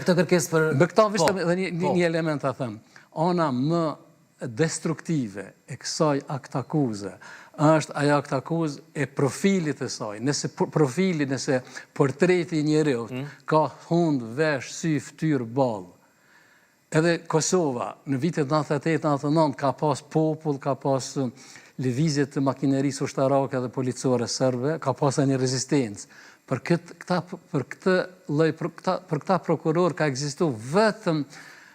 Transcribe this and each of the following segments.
Këtë kërkesë për... Me këta po, edhe një, po. një element ta them. Ana më destruktive e kësaj aktakuze është ajo aktakuzë e profilit të saj. Nëse profili, nëse portreti i njeriut mm. ka hundë, vesh, sy, fytyrë, ballë, Edhe Kosova në vitet 98, 99 ka pas popull, ka pas lëvizje të makinerisë ushtarake dhe policore serbe, ka pas një rezistencë. Për këtë këta për këtë lloj për këta për këta prokuror ka ekzistu vetëm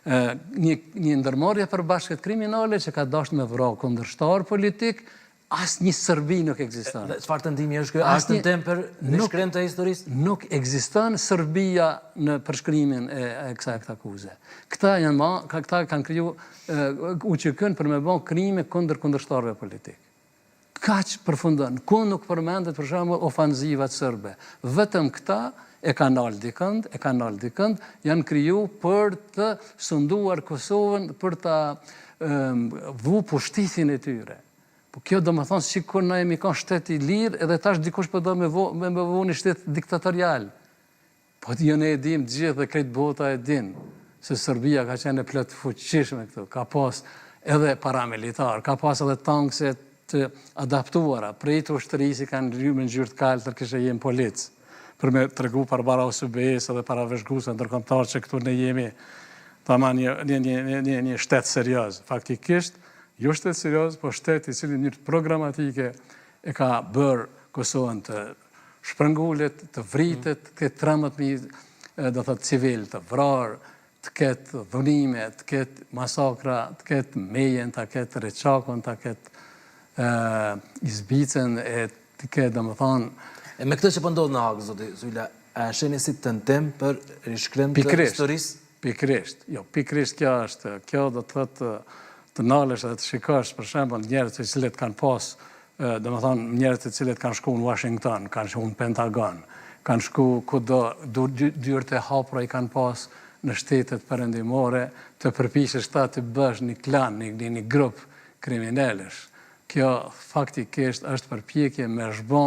një një ndërmarrje e përbashkët kriminale që ka dashur me vra kundërshtar politik Asnjë Serbi nuk ekziston. Dhe çfarë tentimi është ky? A është tentim për rishkrim të historisë? Nuk ekziston Serbia në përshkrimin e, e kësaj aktakuze. Këta janë ma, këta kanë kriju UÇK-n për me bë krime kundër kundërshtarëve politik. Kaq përfundon. Ku nuk përmendet për shembull ofanzivat serbe. Vetëm këta e kanë nalë dikënd, e kanë nalë dikënd, janë kriju për të sunduar Kosovën, për ta vu pushtetin e tyre. Po kjo domethonë sikur na jemi kanë shtet i lirë edhe tash dikush po do me vo, me me vu një shtet diktatorial. Po jo ne e dim të gjithë dhe krejt bota e din se Serbia ka qenë e plotfuqishme këtu, ka pas edhe paramilitar, ka pas edhe tankse të adaptuara, prej të ushtrisë i kanë lry me ngjyrë të kaltër kishe jenë policë, për me tregu përpara OSBE-së dhe para vëzhguesve ndërkombëtarë që këtu ne jemi tamam një, një, një, një, një, një shtet serioz. Faktikisht, jo shtet serioz, po shtet i cili në mënyrë programatike e ka bërë Kosovën të shpërngulet, të vritet, të ketë 13.000, do thotë civil të vrarë, të ketë dhunime, të ketë masakra, të ketë Mejën, të ketë Reçakun, të ketë Izbicën, e të ketë, domethënë... E me këtë që po ndodh në Hagë, zoti Syla, a e shihni si tentim për rishkrim të historisë? Pikërisht, jo, pikërisht kjo është, kjo do të thotë të nalesh dhe të shikosh, për shembull, njerëz të cilët kanë pas, domethënë, njerëz të cilët kanë shku në Washington, kanë shku në Pentagon, kanë shku kudo, dyert e hapura i kanë pas në shtetet perëndimore, të përpiqesh këta të bësh një klan, një, një, një grup kriminelësh. Kjo faktikisht është përpjekje me zhbë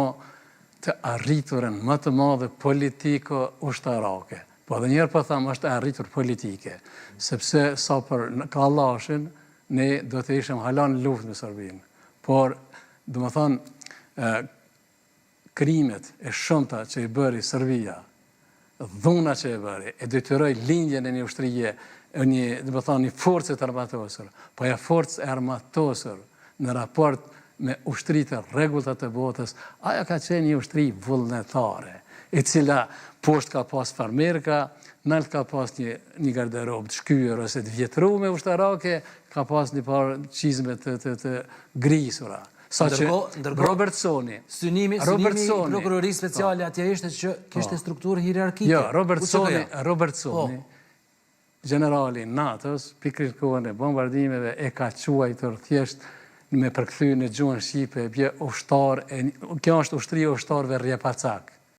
të arriturën më të madhe politiko-ushtarake. Po edhe njëherë po them është e arritur politike, sepse sa për Kallashin, ne do të ishim hala në luftë me Serbinë. Por, domethonë, krimet e shumta që i bëri Serbia, dhuna që e bëri, e detyroi lindjen e një ushtrie, e një, domethonë, një force të armatosur, po ajo forcë e armatosur në raport me ushtritë e rregullta të botës, ajo ka qenë një ushtri vullnetare, e cila poshtë ka pas farmerka, nalt ka pas një një garderobë të shkyer ose të vjetrume ushtarake, ka pas një par çizme të të të grisura. Sa që Robertsoni, synimi, synimi i prokurorisë speciale po. atje ishte që kishte po. strukturë hierarkike. Jo, Robertsoni, Robertsoni, po. Gjenerali i NATO-s, pikërisht kohën e bombardimeve e ka quajtur thjesht me përkthy në gjuhën shqipe, bje ushtar e kjo është ushtria e ushtarëve rrjepacak.